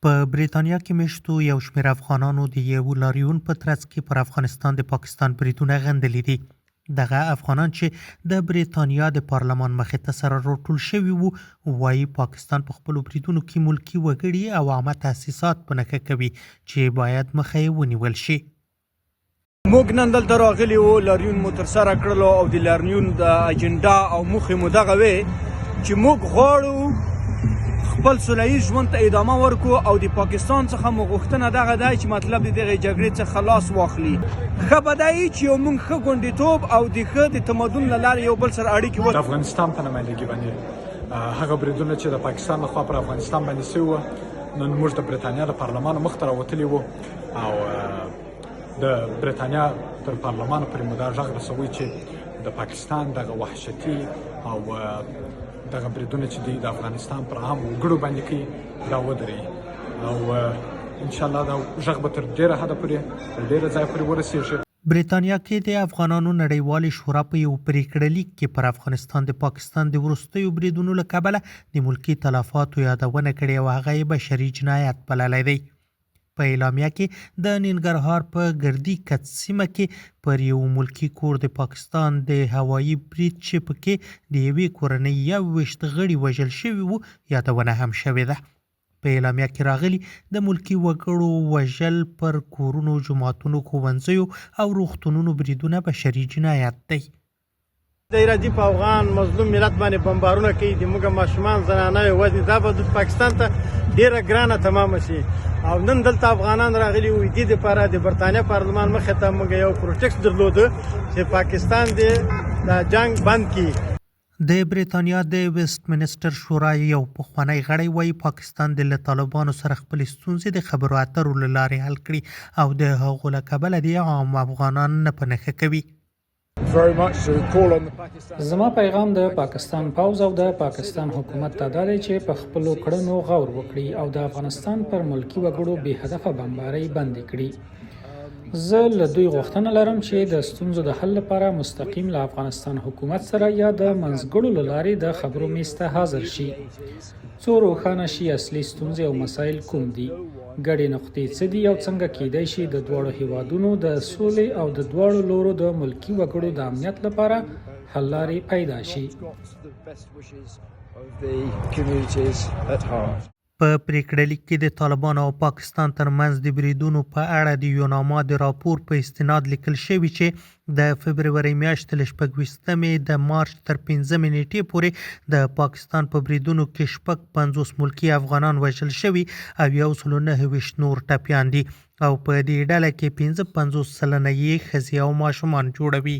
په بریتانیا کې مېشتو یو شمېر افغانانو د یو لاریون په ترڅ کې پر افغانستان د پاکستان بریدونه غندلي دي. دغه افغانان چې د بریتانیا د پارلمان مخې ته سره راټول شوي وو، وايي پاکستان په خپلو بریدونو کې ملکي وګړي او عامه تاسیسات په نښه کوي چې باید مخه یې ونیول شي. موږ نن دلته راغلي وو، لاریون مو ترسره کړلو او د لاریون د اجنډا او موخې مو دغه وې چې موږ غواړو خپل سوله ییز ژوند ته ادامه ورکو او د پاکستان څخه مو غوښتنه دغه ده چې مطلب د دغې جګړې څخه لاس واخلي. ښه به دا وي چې یو موږ ښه ګونډیتوب او د ښه د تمدن له لارې یو بل سره اړیکې د افغانستان په نمایندګي باندې هغه بریدونه چې د پاکستان لخوا پر افغانستان باندې شوي وو، نن موږ د بریتانیا د پارلمان مخ ته راوتلي وو او د بریتانیا تر پارلمان پورې مو دا غږ رسوي چې د پاکستان دغه وحشتي او دغه بریدونه چې دوی د افغانستان پر عام وګړو باندې کوي دا ودروي او ان شاء الله دا غږ به تر ډیره حده پورې تر ډیره ځایه پورې ورسیږي. بریتانیا کې د افغانانو نړیوالې شورا په یو پریکړه لیک کې پر افغانستان د پاکستان د وروستیو بریدونو له کبله د ملکي تلفاتو یادونه کړې او هغه یې بشري جنایت بللی دی. په اعلامیه کې د ننګرهار په ګردي کڅ سیمه کې پر یو ملکي کور د پاکستان د هوایي برید چې پکې د یوې کورنۍ 21 غړي وژل شوي وو، یادونه هم شوې ده. په اعلامیه کې راغلي، د ملکي وګړو وژل، پر کورونو، جوماتونو، ښوونځیو او روغتونونو بریدونه بشري جنایت دی. دی راځي په افغان مظلوم ملت باندې بمبارونه کوي، د موږ ماشومان زنانه یې وژني، دا به د پاکستان ته ډیره ګرانه تمامه شي. او نن دلته افغانان راغلي وو دې لپاره د برتانیا پارلمان مخې ته موږ یو پروټیکټ درلود چې پاکستان دې دا جنګ بند کړي. د بریتانیا د ویسټ منسټر شورا یو پخوانی غړی وايي، پاکستان دې له طالبانو سره خپلې ستونزې د خبرو اترو له لارې حل کړي او د هغو له کبله دې عام افغانان نه په نښه کوي. زما پیغام د پاکستان پوځ او د پاکستان حکومت ته دا دی چې په خپلو کړنو غور وکړي او د افغانستان پر ملکي وګړو بې هدفه بمبارۍ بندې کړي. زه له دوی غوښتنه لرم چې د ستونزو د حل لپاره مستقیم له افغانستان حکومت سره یا د منځګړو له لارې د خبرو میز ته حاضر شي. څو روښانه شي اصلي ستونزې او مسایل کوم دي، ګډې نقطې څه دي او څنګه کیدای شي د دواړو هیوادونو د سولې او د دواړو لورو د ملکي وګړو د امنیت لپاره حل لارې پیدا شي. په پرېکړه لیک کې د طالبانو او پاکستان ترمنځ د بریدونو په اړه د یوناما د راپور په استناد لیکل شوي چې د فبرورۍ میاشتې له 26مې د مارچ تر 5مې نېټې پورې د پاکستان په بریدونو کې 56 ملکي افغانان وژل شوي او 129 نور ټپیان دي او په دې ډله کې 55% یې ښځې او ماشومان جوړوي.